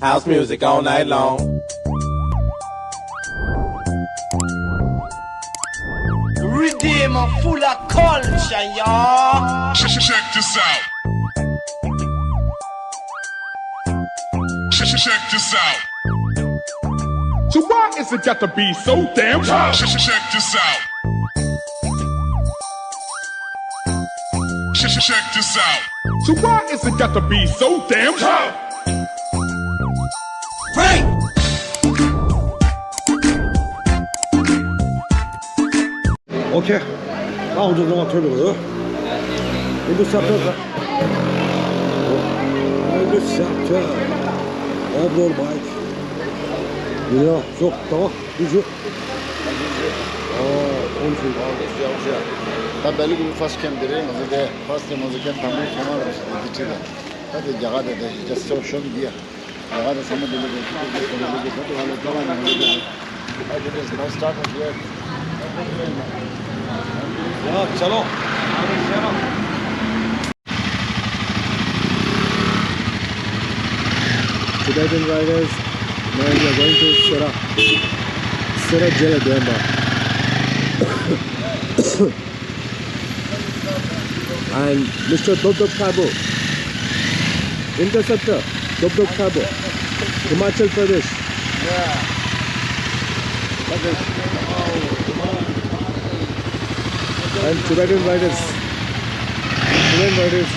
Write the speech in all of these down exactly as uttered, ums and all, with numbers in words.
House music all night long. Redeem full of culture, y'all. Check this out. Check, check, check this out. So why is it got to be so damn tough? Check, check, check this out. Check, check, check this out. So why is it got to be so damn tough? Frank! Okay. ཨ་འོ་ཚོ་ལོ་ཐོན་འགྲོ། ཨིན་དུ་ས་ཐོ་ས། ཨིན་དུ་ས་ཐོ། Off-road bike. ཡ་ཤོག་ཏོ་དུ་ཤོག་ཨོ་ཨོན་ཤིན། ད་བེ་ལི་གི་first camp དེ་རེད། ང་ཚོ་དེ་first camp། ང་ཚོ་camp དང་པོའི་ཚོང་ཁང་རེད། ད་དེ་རྗེས་ལ་ད་དེ་རྒྱ་གར་དེ་དེ་just show me here. ཡ་ཚང་མ་འདི་ལ་འདི་ལ་འདི་ལ་ད་ལྟ་ང་ལ་ད་ལ་ང་ལ་ད་ལ་ཡ་ཅལོ། Tibetan riders, now we are going to Sera, Sera Jala Demba. And Mister Dobdob Thabo, interceptor, Dobdob Thabo, Himachal Pradesh. And Tibetan riders, Tibetan riders.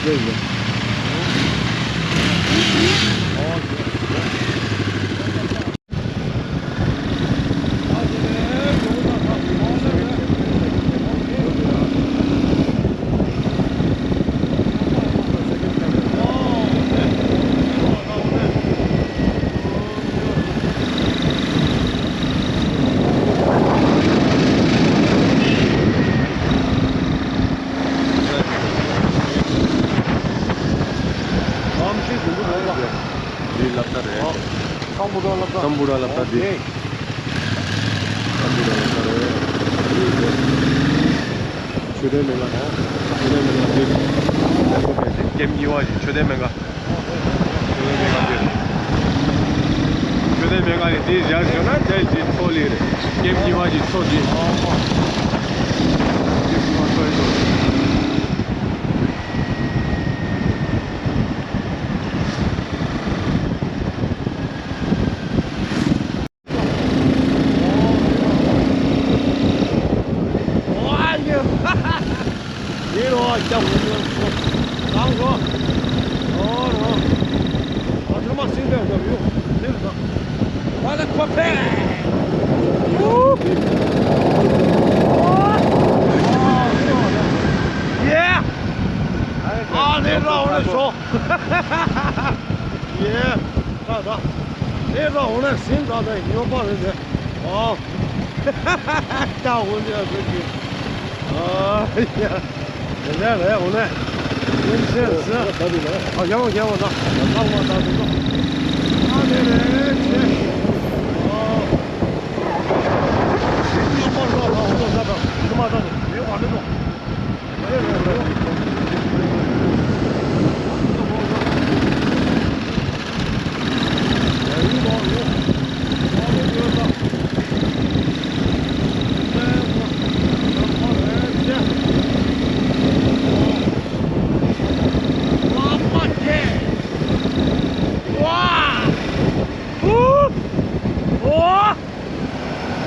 འདི་སློབ་གྲྭ་རེད། ཨོ། ཁམ་བུ་ར་སློབ་གྲྭ། ཁམ་བུ་ར་སློབ་གྲྭ་འདི། ཨོ་ཁེ། ཁམ་བུ་ར་སློབ་གྲྭ་རེད། ཆོས་ལྡན་སྨན་ཁང་། ཆོས་ལྡན་སྨན་ཁང་འདི། ཀེམ་གཉིས་པ་ཞིག་ཆོས་ལྡན་སྨན་ཁང་། ཆོས་ལྡན་སྨན་ཁང་འདི། ཆོས་ལྡན་སྨན་ཁང་ནི་འདི་བཞག་བྱུང་ན་དེ་འདི་མཚོ་ལི་རེད། ཀེམ་གཉིས་པ་ཞིག་མཚོ་འདི། ཀེམ་གཉིས་པ་མཚོ་ཡིན་འདུག Yeah! ཨ་ནི་ར་འོ་ན་ཤོག་ཡེ། ད་ད། ཨེ་ར་འོ་ན་ཟིན་ད་ད་ཡོད་པ་རེད་དེ། ཨོ། ད་འོ་ན་ཟེར་གི། ཨ་ཡ། དེ་འདྲ་རེད་འོ་ན། ཡིན་ཟེར་ཟེར། ཨ་རྒྱལ་བ་རྒྱལ་བ་ད། ལྷག་མ་ད་དེ་ཚོ། ཨ་ནི་རེད་ཟེར། ཨོ། ཤི་མ་ད་ད་འོ་ན་ད་ད་ཤི་མ་ད་ད་ཡོད་ཨ་ནི་ཚོ།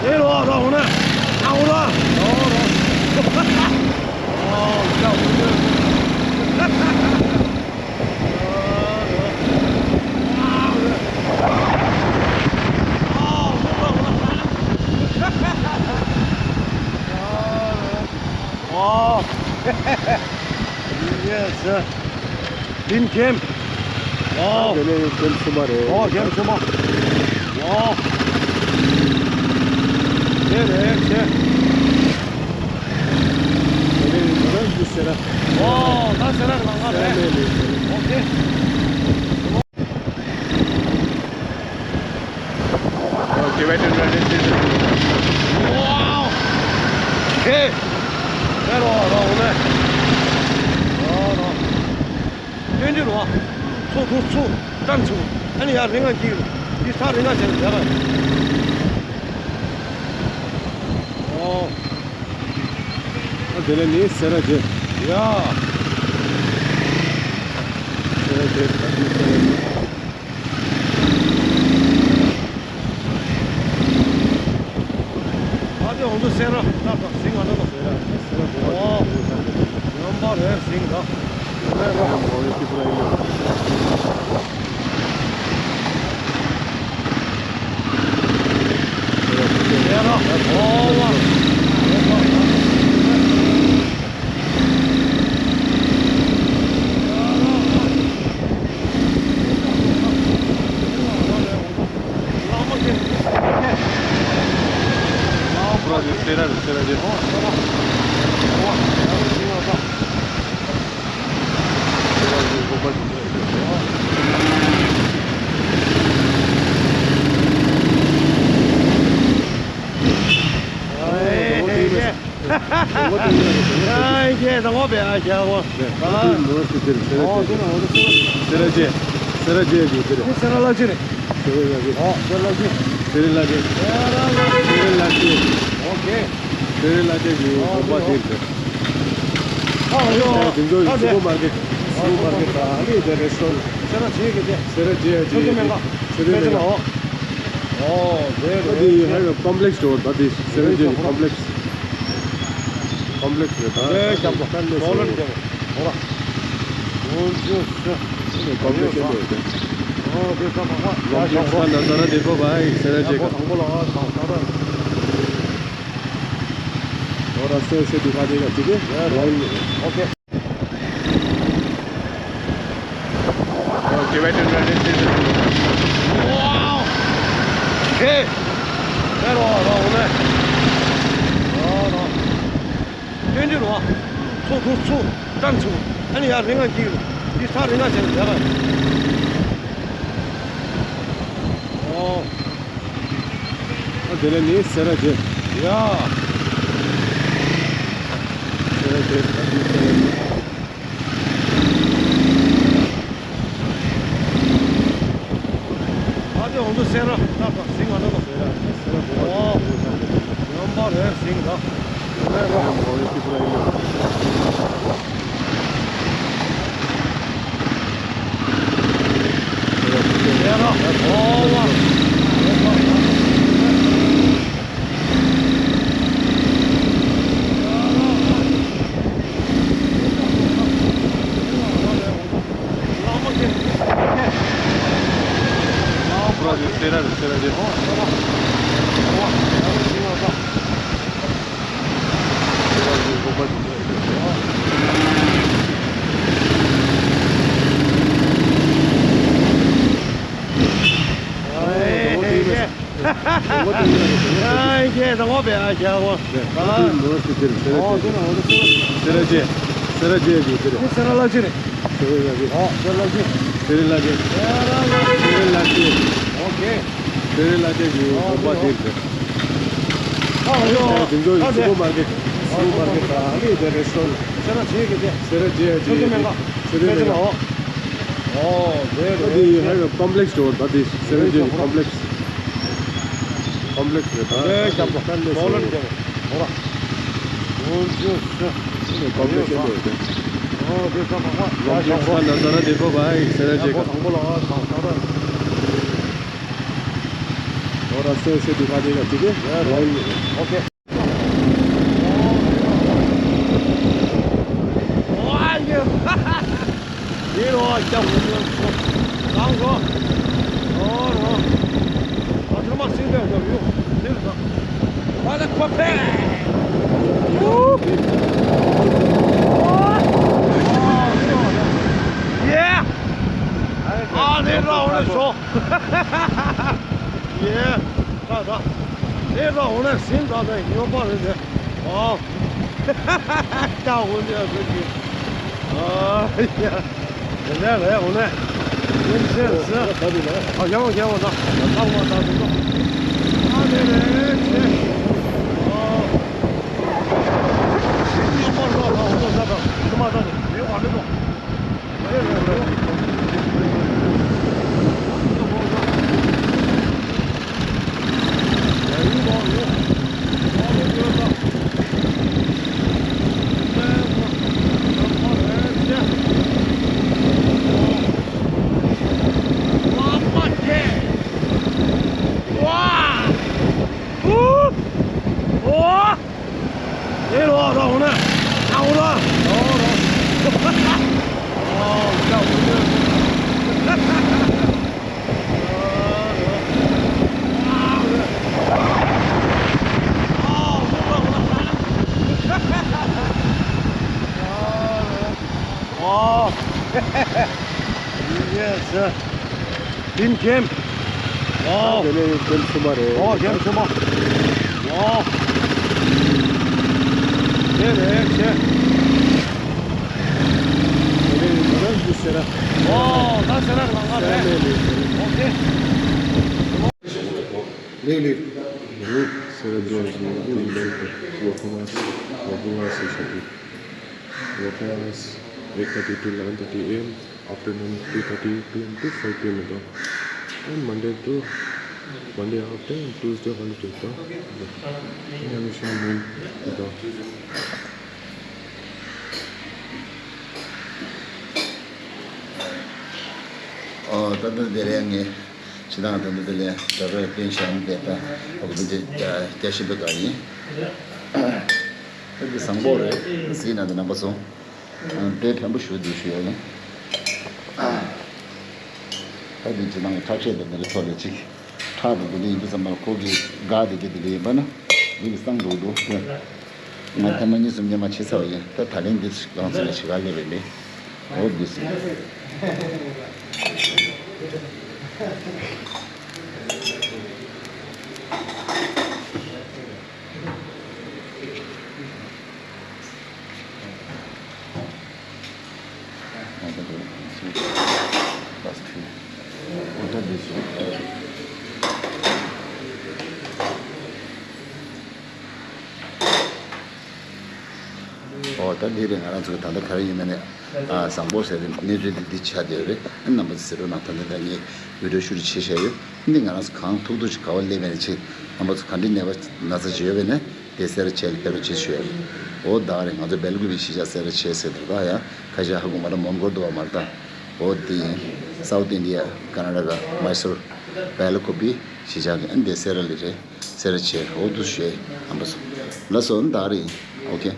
ཨེ་རོ་རོ་འོ་ན། ཨ་འོ་རོ། རོ་རོ། ཨོ་ཡ་འོ་ན། ཨོ། ཡེ་སི། ཀེམ་ཀེམ། ཨོ། དེ་ནས་ཀེམ་གསུམ་པ་རེད། ཨོ་ཀེམ་གསུམ་པ། ཨོ། དེ་རེད་ཟེར། དེ་ནས་ང་རང་གི་སེ་ར། ཨོ་ད་སེ་ར་ལ་ང་རེད། ཨོ་ཁེ། ཨོ་ཁེ། ཝའོ། ཁེ། ཁེ་རོ་རོ་ནས། ཨོ་རོ། སྐྱོན་གྱི་རོ། ཚུ་ཚུ་ཚུ། ཏན་ཚུ། ཨ་ནི་ཡར་རིང་ང་གཅིག་རུ། འདི་ས་རིང་ང་བྱས་ནས་ཡར་ལ། ཨོ། ཨ་དེ་ལས་ནི་སེ་ར་བྱེས། ཡ། སེ་ར་བྱེས། ད་འདི་སེ་ར་བྱེས། ཨ་དེ་འོང་དུ་སེ་ར་ད་ད་ཟིང་ང་ད་ད། སེ་ར་སེ་ར་བྱེས། ཨོ། ཡོང་པ་རེད་ཟིང་ད། ཨོ་ཡ་ཏི་པུ་ར་ཡིན། ཨ་ཁྱེད་དང་འོ་བས་ཨ་ཁྱེད་འོ། ཨ་ཁྱེད་འོ་དེ་ནི་འོ་དེ་སེ་ར་བྱེས། སེ་ར་བྱེས་ཡོད་དེ་རེད། སེ་ར་ལ་ཆེ་རེད། སེ་ར་ལ་ཆེ། སེ་ར་ལ་ཆེ། སེ་ར་ལ་ཆེ། ཨོ་ཁེ། སེ་ར་ལ་ཆེ་གི་དགོན་པ་དེ་རེད། ཨ་ཡོ། དེ་ཚོ་ཨ་སུ་པར་མར་ཀེ་ཊི། སུ་པར་མར་ཀེ་ཊི་དང་ཨ་ནི་དེ་རེ་སི་ཊོ་རན་ཊི། སེ་ར་བྱེས་གི་དེ། སེ་ར་བྱེས་ཡ་ཆེ། ཆུ་ཚོད་མེད་ག་ཆུ་ཚོད་མེད་ག་ཨོ། ཨོ་དེ་རེད། ཨ་དེ་ཧ་ཡོ་ཀོམ་པི་ལེག་སི་འགྲོ་ད་དེ་སེ་ར་བྱེས་ཀོམ་པི་ལེག་སི། ཀོམ་པི་ལེག་སི་རེད་ད། ཨེ་རྒྱབ་ལ་ཁ་ལེ་སོ་ལོ་རེད་རྒྱབ། ཧོ་ར། ཧོ་ཇོ་སེ། ཀོམ་པི་ལེག་སི་རེད་ད། ཨོ་དེ་ས་མ་མ་ཡ་ཞང་ཧོ། ན་ཟ་ར་དེ་པོ་བའི་སེ་ར་བྱེས་ཀ། དང་པོ་ལ་ཨ་ཞང་ས་ར། ཧོ་ར་སེ་སེ་དུ་ཁ་དེ་ཡ་ཅི་གེ། ཨོ་ཁེ། Tibetan railway station. Wow! Hey! Hey, རོ་རོ་འོ་ནས། རོ་རོ། སྐྱོན་གྱི་རོ། ཚུགས་ཚུགས་ཚུགས། བཀྲམ་ཚུགས། ཨ་ནི་ཡར་རིང་ང་གཅིག་རུ། འདི་ས་རིང་ང་བྱས་ནས་ཡར་ལ། ཨོ། ཨ་དེ་ལས་ནི་སེ་ར་བྱེས། ཡ། སེ་ར་བྱེས། ཨ་འདི་སེ་ར་བྱེས། ཨ་དེ་འོང་དུ་སེ་ར་ད་ད་ཟིང་ང་ད་ད། སེ་ར་སེ་ར་བོ་ཨོ། ཡོང་པ་རེད་ཟིང་ད། ཨོ་ཡ་ཏི་པུ་ར་ཡིན། སེ་ར་ཨོ་བ། ཨ་ཁྱེད་དང་འོ་བས་ཨ་ཁྱེད་འོ། སེ་ར་བྱེས། སེ་ར་བྱེས་ཡོད་དེ་རེད། སེ་ར་ལ་ཆེ་རེད། སེ་ར་ལ་ཆེ། སེ་ར་ལ་ཆེ། སེ་ར་ལ་ཆེ། ཨོ་ཁེ། སེ་ར་ལ་ཆེ་གི་དགོན་པ་དེ་རེད། ཨ་ཡོ། དེ་ཚོ་སུ་པར་མར་ཀེ་ཊི། སུ་པར་མར་ཀེ་ཊི་དང་ཨ་ནི་དེ་རེ་སི་ཊོ་རན་ཊི། སེ་ར་བྱེས་གི་དེ། སེ་ར་བྱེས་ཡ་ཆེ། ཆུ་ཚོད་མེད་ག་ཆུ་ཚོད་མེད་ག་ཨོ་དེ་རེད། ཨ་དེ་ཧ་ཡོ་ཀོམ་པི་ལེག་སི་འགྲོ་ད་དེ་སེ་ར་བྱེས་ཀོམ་པི་ལེག་སི། ཀོམ་པི་ལེག་སི་རེད་ད། ཨེ་རྒྱབ་ལ་ཁ་ལེ་སོ་ལོ་རེད་རྒྱབ། ཧོ་ར། ཧོ་ཇོ་སེ། ཀོམ་པི་ལེག་སི་འགྲོ་དེ། ཨོ་དེ་ས་མ་མ་ཡ་ཞང་ཧོ། ན་ཟ་ར་དེ་པོ་བའི་སེ་ར་ཡ་བྱེས་ཀ། དང་པོ་ལ་ཨ་ཞང་ས་ར། ཧོ་ར་སེ་སེ་དུ་ཁ་དེ་ཡ་ཅི་གེ། ཨོ་ཁེ། ཡེ། ད་ད། དེ་ལ་འོ་ན་ཟིན་ད་ད་ཡོད་པ་རེད་དེ། ཨོ། ད་འོ་ན་ཟིན་གི། ཨ་ཡ། དེ་འདྲ་རེད་འོ་ན། ཡིན་ཟེར་ཟེར། ད་དེ་ལ། ཨ་ཡང་ཡང་ད། ད་ང་ད་དེ་ད། ཨ་དེ་རེད་ཟེར། ཨོ། ཡོད་པ་རེད་ད་འོ་ན་ད་ད། དེ་མ་ད་དེ་ཡོད་པ་རེད་ད། Yes, sir. Tin Camp. Wow. དེ་ནས་ཀེམ་གསུམ་པ་རེད། ཨོ་ཀེམ་གསུམ་པ། Wow. དེ་རེད་ཤེ། དེ་ནས་ང་རང་ཚོ་སེ་ར། ཨོ་ད་སེ་ར་ལང་ང་རེད། ཨོ་ཁེ། Leave, leave. Sir, there is no leave. Working hours, working hours is okay. Working hours, eight thirty to eleven thirty a m, afternoon two thirty p m to five p m. And Monday to Monday half day and Tuesday holiday. ཨོ། ད་ལྟ་དེ་རེད། ངས་ཕྱི་ནང་དེ་འདི་དེ་ལས་དྲ་རྒྱ་སྟོན་བྱས་ནས་བསྡད་པ་ཨོ་དེ་རྒྱ་ཞིབ་པའི་སྒང་ཡིན། ད་འདི་བཟང་པོ་རེད། གཟིགས་ན་དེ་རྣམ་པ་ཚོ་དཔེ་ཕན་པོ་ཞུ་འདུག་ཞུ་ཡ་ཡིན། ད་འདི་ཕྱི་ནང་གི་ཁྲག་ཤེད་དེ་འདི་ལ་ཐོག་ལ་ཅིག་ཁྲག་དེ་འདི་ལ་ཡིན་དུས་ཙམ་པ་ཁོ་གི་སྒ་དེ་གི་དེ་ལ་ཡིན་པ་ན་འདི་གི་གསང་འགྲོ་འདུག་ང་ཐེངས་མ་གཉིས་གསུམ་ཉི་མ་བྱེད་ཚར་བ་ཡིན། ད་ད་ལན་འདི་གང་ཚེ་ལ་ཞེ་ག་སླེབས་པའི་མེད། འོ་འདི་སྲིད། ཨོ་ད་འདི་རེད། ང་རང་ཚོ་ད་ལྟ་ག་རེ་ཡིན་ན་ནས་ཨ་བཟང་པོ་ཟེར་ཏེ་གནས་ཚུལ་འདི་འདི་ཆགས་བསྡད་ཡོད་རེད། རྣམ་པ་ཚོ་གཟིགས་རོགས་གནང་། ད་ལྟ་ད་ངས་བི་ཌིའོ་ཤུ་ཊི་བྱེད་བཞག་ཡོད། འདི་ང་རང་ཚོ་གང་ཐུབ་ཐུབ་ཅིག་ག་བ་སླེབས་པའི་ཆེད་རྣམ་པ་ཚོ་ག་འདྲའི་ནད་པ་ན་ཚ་ཅིག་ཡོད་པས་ན་དེ་སེ་ར་བྱེས་ལ་ཕེབས་རོགས་བྱེད་ཞུ་ཡ་རེད། ཨོ་ད་རེད། ང་ཚོ་སྦེལ་ཀོབ་པའི་གཞིས་ཆགས་སེ་ར་བྱེས་ཟེར་དེ་ད་ཡ་ཁ་ཤས་ཧ་གོ་མ་རེད། མོན་གྷོ་འདུག་བ་མ་རེད་ད། ཨོ་དེ་ཡིན། South India, Karnataka, Mysore, སྦེལ་ཀོབ་པའི་གཞིས་ཆགས་ཀྱི་ཨ་འདི་སེ་ར་ལ་རེད། སེ་ར་བྱེས། ཨོ་འདུག་ཞུ་ཡ་ཡིན། རྣམ་པ་ཚོ་ལགས་སོ། ད་རེད། ཨོ་ཁེ།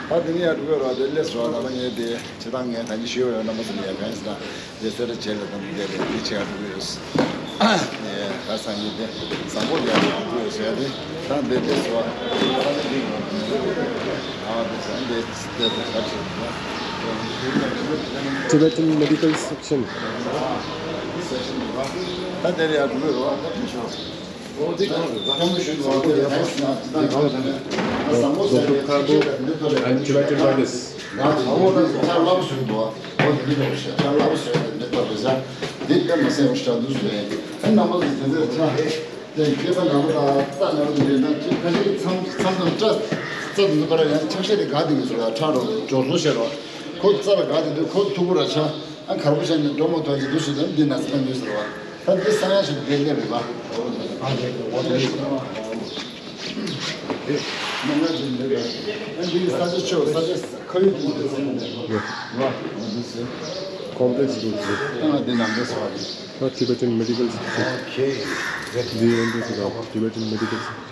ཨ། ད་དེ་ནས་ཡར་འགྲོ་གི་རེད་པ། དེ་སླེབས་སོང་། ད་ལྟ་ངས་དེ་ཇ་དང་ངས་ད་ཅི་ཞུས་པ་ཡོད། རྣམ་པ་ཚོ་ལ་ཡ་གང་ཞིག་དང་དེ་སེ་ར་བྱེས་ལ་དང་དེ་རེད། དེ་བྱེད་ཡར་འགྲོ་གི་ཡོད། ངས་ད་སང་ཉིན་དེ་བཟང་པོ་ལ་ཡར་འགྲོ་གི་ཡོད་ཟེར་ཡ་དེ་ད་འདི་སླེབས་སོང་བ། ད་ལྟ་འདི་ཡིན། ཨ་དེ་ད་འདི་དེ་ད་ག་ཅི། Tibetan Medical Section. ད་དེ་ལ་ཡར་འགྲོ་གི་རེད་པ། ད་དེ་ཤོག Doctor Kabo and Tibetan Brothers. ཨ་གར་པོ་བྱས་ནས་འགྲོ་མ་ཐུབ་ཀྱི་འདུག་ཟེར་ཏེ་འདི་ན་ཚ་མེད་ཟེར་བ། ད་འདི་ས་ཡ་ཞིག་འདི་སླེབས་རེད་པ། ཨ་རེད། འོ་དེ་རེད། མ་ང་ཅིག་འདི་རེད། ཨ་འདི་ས་ཆ་ཆེ་བ། ས་ཆ་ཁ་ཡོད་དེ་འདི་ཚོ་ཡིན་ནས་རེད་པ། འོ་འདི་ཟེར། Complex group. ཨ་འདི་ནང་འདི་ཟེར་བ་རེད། ད་Tibetan Medical Section. Okay. འདི་ཡོང་འདི་ཟེར་བ། Tibetan Medical Section.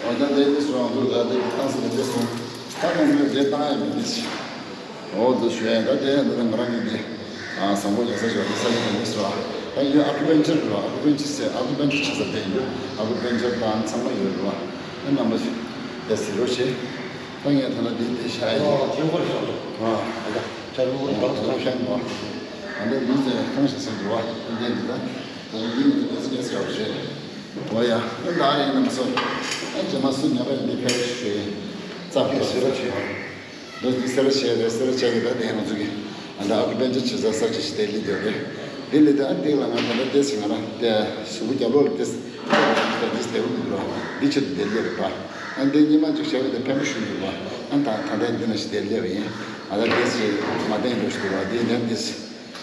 འོ་ད་དེ་འདི་སོང་འདུག་ད་དེ་བཏང་ཟིན་ནས་འདི་སོང་། ད་ང་མོས་དེ་བཏང་ཡ་མི་འདི་ཞིག་འོ་འདི་ཞུ་ཡ། ད་དེ་འདི་ང་རང་གི་འདི་ཨ་བཟང་པོ་རྒྱག་ས་ཞོག་འདི་ས་ཡིན་འདི་སོང་། ད་ཡོད། ཨ་ཁུ་པན་ཆར་རེད་པ། ཨ་ཁུ་པན་ཆར་ཟེར། ཨ་ཁུ་པན་ཆར་བྱེད་ས་དེ་ཡོད། ཨ་ཁུ་པན་ཆར་དང་ཚང་མ་ཡོད་རེད་པ། ཨ་རྣམ་པ་ཚོས་དེ་གཟིགས་རོགས་བྱེད། ད་ངས་ད་ལྟ་འདི་འདི་བཞག་ཡ་ཡིན། ཨོ་ཐེངས་པར་བཞག་འདུག་ཨ་ད་ཆར་པ་གང་དུ་གང་ཤར་འདུག་ཨ་འདི་མི་ཚོས་གང་ཞིག་ཟེར་འདུག་པ། འདི་འདི་ད་ད་འདི་མི་ཚོས་ག་ཚོད་ག་ཚོད་ཡག་པོ་བྱེད། འོ་ཡ། ཨ་ད་རེད། རྣམ་པ་ཚོ། ཨ་རྗེས་མ་སུ་ཉམས་པ་འདི་ཕེབས་ཞུ་ཡིན། རྩ་ཕེབས་ཞུ་རོགས་བྱེད། འདི་འདི་སེ་ར་བྱེས་རེད། སེ་ར་བྱེས་ཀྱི་ད་དེ་ང་ཚོ་གི་ཨ་ད་ཨ་ཁུ་པན་ཆར་བྱེད་ས་ས་ཆ་ཞིག་དེ་སླེབས་ཡོད་རེད། འདི་སླེབས་ད་ཨ་འདི་ལ་ང་ད་ལྟ་དེ་ཟིན་ང་རང་དེ་གཟུགས་པོ་རྒྱབ་ལོགས་ལ་དེ་ད་འདི་སྟེགས་བུ་འདུག་ར། འདི་ཆེད་དུ་དེ་སླེབས་རེད་པ། ཨ་འདི་ཉི་མ་གཅིག་བྱས་པ་དེ་ཕན་པོ་ཞིག་འདུག་པ། ཨ་ད་ད་ལྟ་འདི་ན་ཞིག་དེ་སླེབས་ཡིན། ཨ་ད་དེ་ཞིག་མ་བསྟན་འགྲོ་ཞིག་འདུག་པ། འདི་ནས་འདི་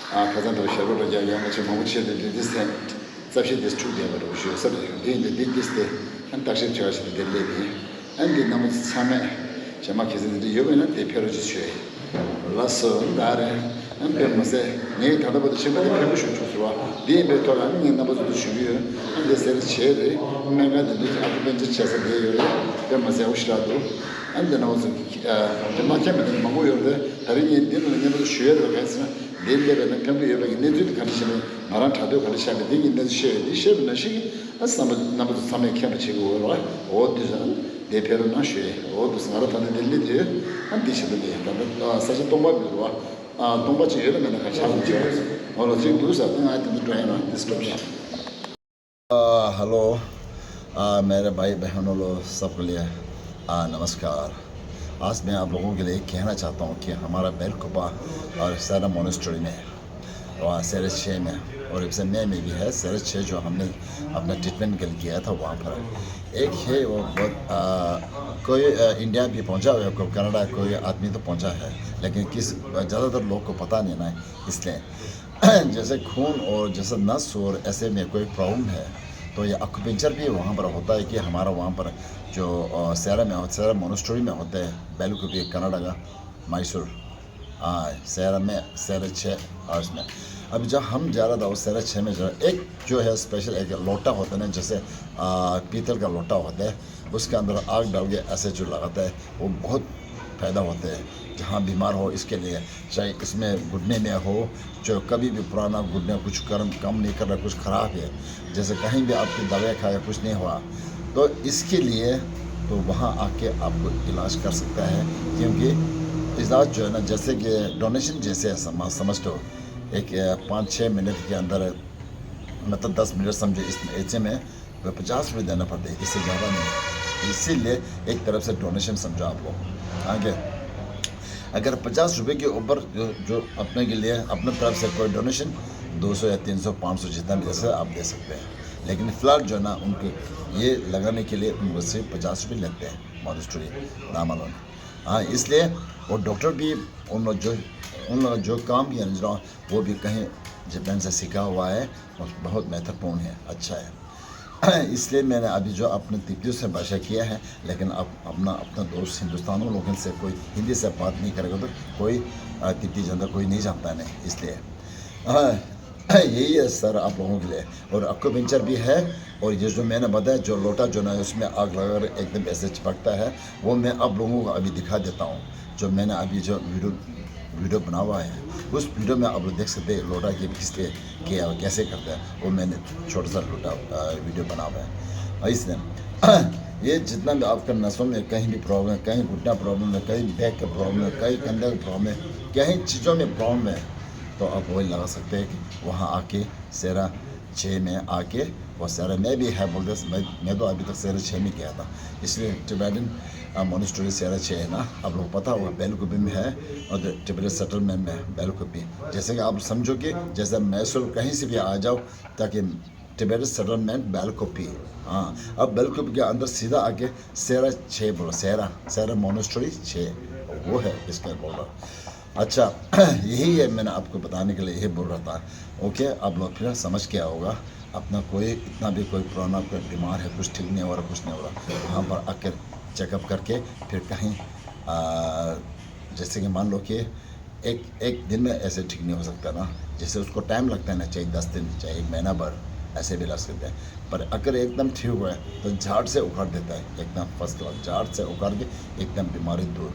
ཨ་ཁ་སང་འདྲ་བོ་ཞབས་བྲོ་འདྲ་རྒྱག་ཡོད་མ་ཆེ་མང་པོ་བྱས་ཏེ་འདི་འདི་སེ་རྩ་བཤད་དེ་འཁྲུག་བསྡད་པ་འདྲ་བོ་ཞིག་ཡོད་ས་རེད། འདི་འདི་འདི་འདི་སྟེ་ཨ་བརྟག་ཞིབ་བྱས་པ་ཞིག་དེ་སླེབས་ཡིན། ཨ་འདི་རྣམ་པ་ཚོ་ཚང་མས་རྗེས་མ་གལ་སྲིད་འདི་འདྲ་ཡོད་པ་ཡིན་ན་དེ་ཕེབས་རོགས་ཅིག་ཞུ་ཡ་ཡིན། ལགས་སོ། ད་རེད། ཨ་དཔེ་མི་སྲིད་ངས་ད་ལྟ་བར་དུ་ཤེས་པ་འདི་ཕན་པོ་ཞིག་བྱུང་ཟེར་བ། འདི་ཡིན་པའི་ཐོག་ལ་ཨ་ངས་རྣམ་པ་ཚོ་འདི་ཞུ་གི་ཡོད། ཨ་འདི་སེ་ར་བྱེས་རེད། སྨན་ཁང་འདི་འདི་ཨ་ཁུ་པན་ཆར་བྱེད་ས་འདི་ཡོད་རེད། དཔེ་མི་སྲིད་ཨ་ཞེ་དྲག་འདུག་ཨ་འདི་རྣམ་པ་ཚོ་འདི་མ་མཁྱེན་པ་འདི་མང་པོ་ཡོད་རེད། ད་རེས་ངས་འདི་ལ་རྣམ་པ་ཚོ་ཞུ་ཡ་རེད། ག་རེ་ཟེར་ན་འདི་སླེབས་པ་ཡིན་ན་ཕན་པོ་ཡོད་པའི་གནས་ཚུལ་འདི་ག་འདྲ་ཞིག་རེད། ང་རང་དྲ་ཐོག་ག་འདྲ་ཆགས་པའི་འདི་གི་གནས་ཚུལ་བཤད་ཡོད། འདི་བཤད་པ་ནང་བཞིན་གྱི་ ཨ་བསམ་པ་རྣམ་པ་ཚོ་ཚང་མས་མཁྱེན་པ་བྱེད་དགོས་རེད་བ། འོ་འདི་ཚོ་འདི་ཕེབས་རོགས་གནང་ཞུ་ཡས། འོ་འདི་ང་རང་ད་ལྟ་འདི་སླེབས་དུས་ཨ་འདི་བྱེད་དུ་འདི་ད་ལྟ་ས་ཆ་སྟོང་པ་མི་འདུག་བ། ཨ་སྟོང་པ་ཅིག་ཡོད་ན་མེད་ན་ག་ཆགས་འདུག་ཅིག་འོ་ལོ་ཅིག་འདུག་ས་ཨ་ང་འདི་འདི་འགྲོ་ཡིན་ན་འདི་སྐབས་ཤིག་ཨ་ཧ་ལོ། ཨ་मेरे भाई बहनों लोग सबको लिए आ नमस्कार। आज मैं आप लोगों के लिए कहना चाहता हूँ कि हमारा बेलकुपा और सैरा मोनेस्ट्री में वहाँ सैरा छः में और इस समय में भी है, सैरा छः जो हमने अपना ट्रीटमेंट के लिए गया था वहाँ पर एक है वो बहुत आ, कोई आ, इंडिया भी पहुँचा हुआ है, कोई कनाडा कोई आदमी तो पहुँचा है, लेकिन किस ज़्यादातर लोग को पता नहीं ना, इसलिए जैसे खून और जैसे नस और ऐसे में कोई प्रॉब्लम है तो ये एक्यूपंक्चर भी वहाँ पर होता है कि हमारा वहाँ पर जो अ, सैरा में हो, सैरा मोनेस्ट्री में होते हैं, बेलकुपी कनाडा का मैसूर। हाँ, सैरा में, सैरा छः और इसमें। अभी जब हम जा रहा था वो सैरा छः में जो एक जो है स्पेशल एक लोटा होता है ना, जैसे अ, पीतल का लोटा होता है, उसके अंदर आग डाल के ऐसे जो लगाता है, वो बहुत फ़ायदा होता है। जहाँ बीमार हो इसके लिए, चाहे इसमें घुटने में हो, जो कभी भी पुराना घुटने कुछ कर्म काम नहीं कर रहा, कुछ खराब है, जैसे कहीं भी आपकी दवाई खाया कुछ नहीं हुआ, तो इसके लिए तो वहाँ आके आपको इलाज कर सकता है। क्योंकि इलाज जो है ना, जैसे कि डोनेशन जैसे है, समझ समझ लो एक अ, पाँच छः मिनट के अंदर, मतलब दस मिनट समझो इस ऐसे में, तो पचास रुपये देना पड़ता है, इससे ज़्यादा नहीं। इसीलिए एक तरफ से डोनेशन समझो आप लोग। आगे अगर पचास रुपये के ऊपर जो, जो अपने के लिए अपने तरफ से कोई डोनेशन दो सौ या तीन सौ, पाँच सौ जितना भी जैसे आप दे सकते हैं। लेकिन फ़िलहाल जो है ना, उनको ये लगाने के लिए उनको सिर्फ पचास रुपये लेते हैं मॉनेस्ट्री नामालों। हाँ, इसलिए वो डॉक्टर भी उन लोग जो उन लोग जो काम किया ना, वो भी कहीं जापान से सीखा हुआ है और बहुत महत्वपूर्ण है, अच्छा है। इसलिए मैंने अभी जो अपने तिब्बतियों से भाषा किया है, लेकिन अब अपना अपना दोस्त हिंदुस्तानी लोगों से कोई हिंदी से बात नहीं करेगा तो कोई अ, तिब्बती जनता कोई नहीं जानता है, नहीं, इसलिए। हाँ, यही है सर आप लोगों के लिए। और एक्यूपंक्चर भी है। और ये जो मैंने बताया, जो लोटा जो ना उसमें आग लगाकर एकदम ऐसे चिपकता है, वो मैं आप लोगों को अभी दिखा देता हूँ। जो मैंने अभी जो वीडियो वीडियो बना हुआ है, उस वीडियो में आप लोग देख सकते हैं लोटा ये किस लिए किया और कैसे करता है, वो मैंने छोटा सा लोटा अ, वीडियो बना हुआ है। और इसने ये जितना भी आपका नसों में कहीं भी प्रॉब्लम है, कहीं घुटना प्रॉब्लम है, कहीं बैक का प्रॉब्लम है, कहीं कंधे का प्रॉब्लम है, कहीं चीज़ों में प्रॉब्लम है, तो आप वही लगा सकते हैं कि वहाँ आके सेरा छः में आके, और सेरा में भी है बोलते, मैं मैं तो अभी तक सेरा छः में गया था, इसलिए टिबेटन मोनेस्ट्री सेरा छः है ना, आप लोग पता होगा, बेलकुपी में है। और टिबेटन सेटलमेंट में है बेलकुपी। जैसे कि आप समझो कि जैसे मैसूर कहीं से भी आ जाओ, ताकि टिबेटन सेटलमेंट बेलकुपी। हाँ, अब बेलकुपी के अंदर सीधा आके सेरा छः बोलो, सेरा सेरा मोनेस्ट्री छः, वो है इसका बॉर्डर। अच्छा, यही है मैंने आपको बताने के लिए यही बोल रहा था। ओके, आप लोग फिर समझ गया होगा। अपना कोई इतना भी कोई पुराना कोई बीमार है, कुछ ठीक नहीं हो रहा, कुछ नहीं हो रहा, वहाँ पर आकर चेकअप करके फिर कहीं आ, जैसे कि मान लो कि एक एक दिन में ऐसे ठीक नहीं हो सकता ना, जैसे उसको टाइम लगता है ना, चाहे दस दिन, चाहे एक महीना भर, ऐसे भी लग सकते हैं। पर अगर एकदम ठीक हुआ है तो झाड़ से उखाड़ देता है, एकदम फर्स्ट क्लास झाड़ से उखाड़ के एकदम बीमारी दूर,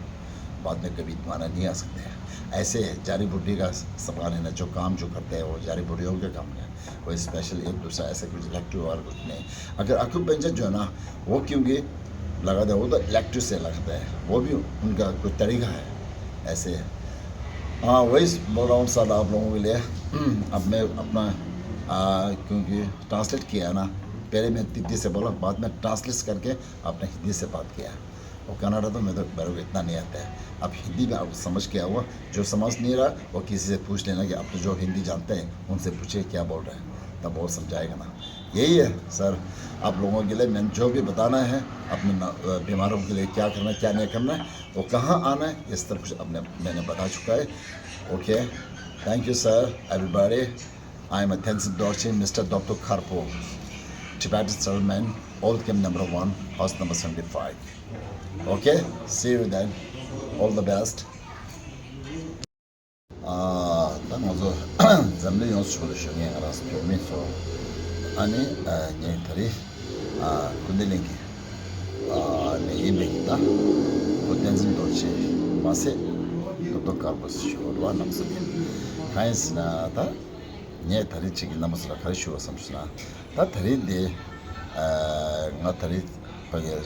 बाद में कभी दोबारा नहीं आ सकते हैं। ऐसे है, जड़ी बूटी का सामान है ना, जो काम जो करते हैं वो जड़ी बूटियों के काम है। कोई स्पेशल एक दूसरा ऐसे कुछ इलेक्टिव और कुछ नहीं। अगर एक्यूपंक्चर जो है ना, वो क्योंकि लगाते हैं, वो तो इलेक्टिव से लगता है, वो भी उनका कुछ तरीका है। ऐसे है। हाँ, वही बोल रहा हूँ सर आप लोगों के लिए। अब मैं अपना आ, क्योंकि ट्रांसलेट किया है ना, पहले मैं तिब्बती से बोला, बाद में ट्रांसलेट करके आपने हिंदी से बात किया। और कनाडा तो मैं तो मेरे को इतना नहीं आता है। अब हिंदी में आप समझ के आओ, जो समझ नहीं रहा वो किसी से पूछ लेना कि आप तो जो हिंदी जानते हैं उनसे पूछिए क्या बोल रहे हैं, तब वो समझाएगा ना। यही है सर, आप लोगों के लिए मैंने जो भी बताना है अपने ना- अ, बीमारों के लिए क्या करना है, क्या नहीं करना है, वो कहाँ आना है, ये सब कुछ अपने मैंने बता चुका है। Okay, thank you sir, everybody. I am a Tenzin Dorje, Mister Doktor Karpo, Tibetan settlement, old camp number one, house number seventy five. Okay, see you then. All the best. ཨ། ད་ང་ཚོ་འཛམ་གླིང་ཡོངས་སུ་ཞུགས་པ་ཞུ་མཁན་ང་རང་ཚོ་བོད་མི་ཚོ། ཨ་ནི་ཨ་ངས་ད་རེས་ཨ་སྐུ་ཚེ་གླིང་གི་ཨ་ནས་ཡིན་པའི་གི་ད་ཁོ་བསྟན་འཛིན་རྡོ་རྗེ་མ་ཟད་རྡོ་རྡོ་དཀར་པོ་ཞུ་བ་རེད་བ། རྣམ་ཚོ་གི་གང་ཡིན་ཟེར་ན། ད་ངས་ད་རེས་ཅིག་གི་རྣམ་པ་ཚོ་ལ་ག་རེ་ཞུ་བ་བསམ་ཞུ་ན། ད་ད་རེས་འདི་ ང་ད་རེས་ཕ་གིར་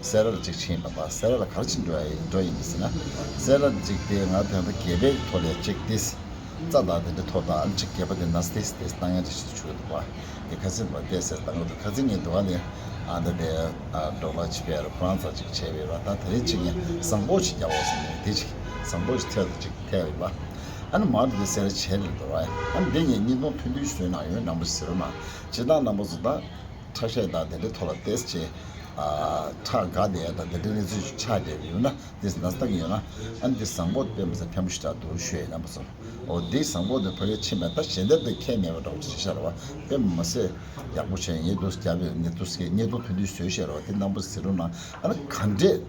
སེ་ར་ལ་གཅིག་ཕྱིན་པ་པ། སེ་ར་ལ་ག་རེ་བྱེད་འགྲོ་ཡ་ཡིན་འགྲོ་ཡིན་ཟེར་ན། སེ་ར་ལ་གཅིག་དེ་ང་ད་ལྟ་སྒལ་པའི་ཐོག་ལ་གཅིག་དེ་རྩ་དང་དེ་འདྲ་ཐོག་དང་ཨ་ནི་གཅིག་སྒལ་པ་དེ་ན་སྟེ་སྟེ་བཏང་ཡ་ཅིག་ཞིག་བྱུང་འདུག་པ། དེ་ཁ་སེམས་པ་བལྟས་ཟེར་བཏང་གི་འདུག་ཁ་སེང་ངས་འདུག་ག་ལས་ཨ་ད་དེ་འགྲོགས་ལ་ཆི་བས་ར་ཁོ་རང་ཚ་གཅིག་བྱས་པས་ར། ད་ད་རེས་གཅིག་ངས་བཟང་པོ་ཞིག་རྒྱག་འོ་ཟེར་ནས་དེ་གཅིག་བཟང་པོ་ཞིག་ཐད་དུ་གཅིག་ཐད་ཡོད་པ། ཨ་ནི་མར་དེ་སེ་ར་བྱས་ལ་འདུག་ར། ཨ་ནི་དེ་ངས་བརྙན་ཐུང་ཐུང་ཐུང་ཞིག་བཟོས་གནང་ཡོད། རྣམ་པ་ཟེར་རོ་ན་ཇི་ལྟར་རྣམ་པ་ཚོ་ད། ཁྲག་ཤེད་དང་དེ་འདྲའི་ཐོག་ལ་ཏེས་ཆེ། ཁྲག་འགག་བསྡད་ཡ་དང་དེ་འདྲའི་གནས་ཚུལ་ཆགས་བསྡད་ཡོད་ན་དེ་ན་ལྟ་གི་ཡོད་ན། ཨ་ནི་དེ་བཟང་པོ་དཔེ་མི་སྲིད་ཕན་པོ་ཞིག་ཆགས་འདུག་ཞུ་ཡས་རྣམ་པ་ཚོ། འོ་དེ་བཟང་པོ་དེ་ཕ་གིར་ཕྱིན་པས་ད་གཞན་དེ་དེ་ཁས་མེད་པ་འདྲ་བོ་ཞིག་ཤར་བ་དཔེ་མི་སྲིད་ཡག་པོ་བྱས་ཡིན་འདུག་རྒྱབ་ཡོད་ནས་འདུག་སྐད་ཉེས་རྡུང་ཐུང་ཐུང་བཟོས་ཤར་བ་དེ་རྣམ་པ་ཟེར་རོ་ན་ཨ་ནི་ག་འདྲས།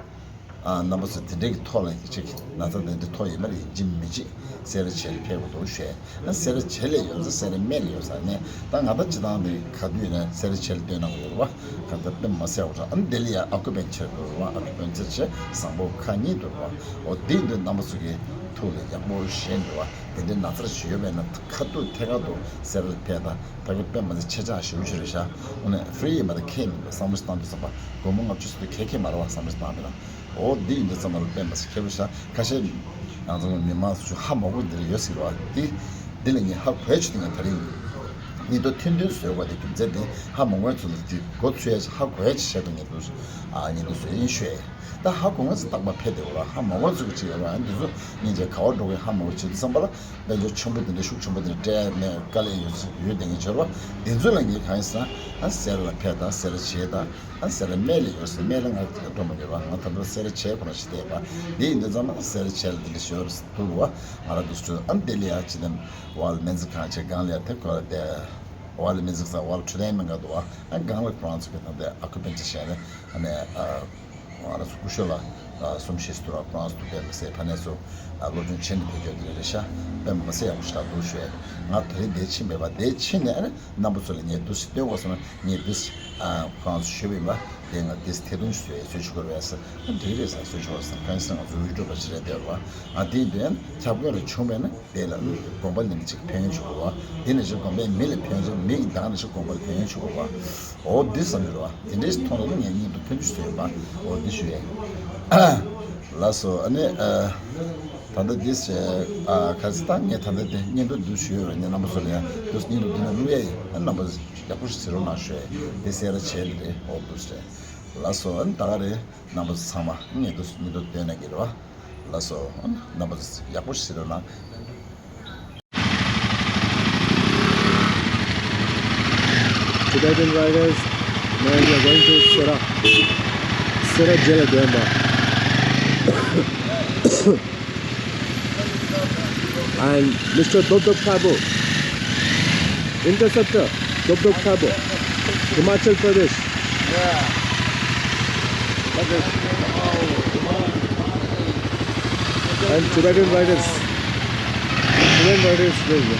རྣམ་པ་ཚོ་དེ་འདྲའི་གི་ཐོག་ལ་ཅིག་ན་ཚ་དེ་འདྲའི་ཐོག་ཡིན་པ་རེད་ཡིན་གཅིག་མིན་གཅིག་སེ་ར་བྱེས་ལ་ཕེབས་དགོས་འདུག་ཞེས། ཨ་སེ་ར་བྱེས་ལ་ཡོད་ཚེ་སེ་ར་སྨད་ལ་ཡོད་ས་ནས་ད་ང་ད་སྤྱི་བཏང་དེ་ག་དུས་ནས་སེ་ར་བྱེས་ལ་སྟོན་གནང་གི་ཡོད་རེད་བ། ག་ད་དཔེ་མ་སེ་བ་ར་ཨ་ནི་དེ་ལ་ཡ་ཨ་ཁུ་པན་ཆེར་འདུག་རེད་བ། ཨ་ཁུ་པན་ཆེར་བྱས་བཟང་པོ་ཁ་གཉིས་འདུག་རེད་བ། འོ་དེ་འདི་རྣམ་པ་ཚོ་གི་ཐུགས་ལ་ཡག་པོ་བཞེས་འདུག་བ། དེ་འདྲའི་ན་ཚ་ཞིག་ཡོད་པས་ན་ཁ་ཐུག་ཐད་ཀར་དུ་སེ་ར་ལ་ཕེབས་དང་ད་གི་དཔེ་མ་ཚད་ཆེ་ཆག་ཞེ་པོ་ཞིག་རེད་ཤག་འོ་ནས་ཧྥི་རི་ཡིན་པ་དང་ཁས་མི་འདུག་བསམ་བློ་ཞིག་བཏང་དུས་ཙམ་པ་སྒོར་མོ་ལྔ་བཅུ་ཙམ་དུ་གས་ཁས་མ་རེད་བ་བསམ་བློ་ཞིག་བཏང་པས་ན། འོ་འདི་ཡིན་དུས་ཙམ་པ་ལ་དཔེ་མ་སྲིད་ཁྱད་པར་ཤ་ཁ་ཤས་ཡང་ཚང་མ་མི་མང་སུ་ཧ་མ་གོ་འདིར་ཡོད་སྲིད་པ་འདི། འདི་ལ་ངས་ཧ་གོ་ཡ་ཆུ་དེ་ངས་ད་རིང་ཉིན་ཐོ་ཐུང་ཐུང་བཟོས་པ་དེ་རྒྱུ་མཚན་དེ་ཧ་མ་གོ་ཡ་ཚོ་ལ་འདི་གོ་ཚུད་ཡ་ཧ་གོ་ཡ་ཆེ་བྱས་པ་ཉིན་ཐོ་ཨ་ཉིན་ཐོ་བཟོས་ཡིན་ཤོད། ད་ཧ་གོ་ང་ཚོ་རྟག་པ་ཕེབས་བསྡད་པ་ལ་ཧ་མ་གོ་ཚུལ་གྱི་ཡོད་ར། འདི་ཚོ་སྙིང་རྗེ་ག་བ་འགྲོ་གི་ཧ་མ་གོ་བྱེད་དུས་ཙམ་པ་ལ་དཔལ་འབྱོར་ཆེན་པོ་འདི་འདྲ་ཤུགས་ཆེན་པོ་འདི་འདྲ་སྤྲད་ནས་དཀའ་ལས་ཡོད་ཡོད་བསྡད་མཁན་བྱོས་ར། འདི་ཚོ་ལ་ངས་གང་ཡིན་ཟེར་ན་ཨ་སེ་ར་ལ་ཕེབས་དང་སེ་ར་བྱེས་དང་ཨ་སེ་ར་སྨད་ལ་ཡོད་ཟེར་སྨད་ལ་ང་འགྲོ་མ་ཡོད་ར། ང་ད་ལྟ་སེ་ར་བྱེས་ཁོ་ན་ཞིག་བསྡད་པ། འདི་ཡིན་དུས་ཙམ་པ་སེ་ར་བྱེས་ལ་འདི་འདྲ་ཞོར་འདུག་ར། ང་ར་འདུག་སུ་ཨ་འདི་ལ་ཡ་ཅི་དམ་བ་ལ་སྨན་རྩིས་ཁང་བྱས་སྒང་ལ་ཡ་དེ་ཁོ་ལ་བསྡད། བ་ལ་སྨན་རྩིས་ཁང་བ་ལ་འཕྲོད་བསྟེན་སྨན་ཁང་འདུག་བ། ཨ་སྒང་ལ་ཁོ་རང་ཚོ་གི་ད་ལྟ་ཨ་ཁུ་པན་ཆེ་བྱས་ནས་ཨ་ནས་ཨ། ང་རང་ཚོ་སྐུ་ཞབས་ལགས་གསུམ་བཞི་ཙམ་ར་ཁོ་རང་ཚོ་དཔེ་མི་སྲིད་ཕ་ནས་ཚོ་སློབ་སྦྱོང་བྱེད་ནས་ཕེབས་རྒྱུ་དེ་རེད་ཤག་དཔེ་མི་སྲིད་ཡག་པོ་ཞིག་ལ་འདུག་ཞུས། ང་དེ་རིང་འདིར་ཕྱིན་མེད་པ་འདིར་ཕྱིན་ནས་ཨ་ནི་རྣམ་པ་ཚོ་ལ་ངས་འདུག་སེ་སྟོན་དགོས་བསམ་ན་ངས་འདུག་སེ་ཁོ་རང་ཚོ་ཞུས་པ་ཡིན་པ་དེ་ང་འདུག་སེ་ཐད་གཏོང་ཞིག་བཟོས་བཟོས་ཆོག་གི་རེད་ཟེར། ཨ་འགྲིག་རེད་ཟེར་བཟོས་ཆོག་ཟེར། གང་ཡིན་ཟེར་ང་ཚོ་ཡུལ་གྲུ་པ་ཞིག་རེད་དེ་རེད་བ། ང་དེ་ཡིན་དུས་ཨ་ནི་ཁྱབ་ཁོངས་ལ་བྱུང་བས་ན། དེ་ལ་ནི་དགོན་པ་ལས་ནི་ཅིག་ཕན་ཡོན་ཆོག་གོ་བ། དེ་ནི་ཅིག་དགོན་པའི་མི་ལ་ཕན་ཡོན་ཆོག་མི་གི་བདག་ནི་ཅིག་དགོན་པ་ལ་ཕན་ཡོན་ཆོག་གོ་བ། འོ་འདི་བསམ་ཡོད་རེད་བ། དེ་འདྲའི་ཐོག་ནས་ནི་ངས་སྙིང་དུ་ཕན་ཆུ་ཟོས་ཡོད་པ། འོ་འདི་ཞུ་ཡས། ལགས་སོ་ཨ་ནི་ད་ལྟ་འདི་ཁ་སི་ད་ངས་ད་ལྟ་དེ་སྙིང་དུ་འདུ་ཞུ་ཡོད་རེད། ངས་རྣམ་པ་ཚོ་ལ་ཡང་འདུ་སྙིང་དུ་འདུ་ན་བླུག་ཡས་ཡིན། ཨ་རྣམ་པ་ཡག་པོ་ཞིག་ཟེར་རོགས་གནང་ཞུ་ཡས་འདི་སེ་ར་བྱེས་ལ་རེད། འོ་འདུ་ཟེར། ལགས་སོ་ཨ་ནི་ད་ག་རེད། རྣམ་པ་ཚང་མ་ངས་འདུག་སེ་སྙིང་དུ་བསྟོད་གནང་གི་རེད་བ། ལགས་སོ། རྣམ་པ་ཡག་པོ་ཞིག་རོགས་གནང་། Tibetan riders, now we are going to Sera, Sera Jela Demba. And Mister Dobdob Khabo, interceptor, Dobdob Khabo, Himachal Pradesh. And Tibetan riders, Tibetan riders, there you go.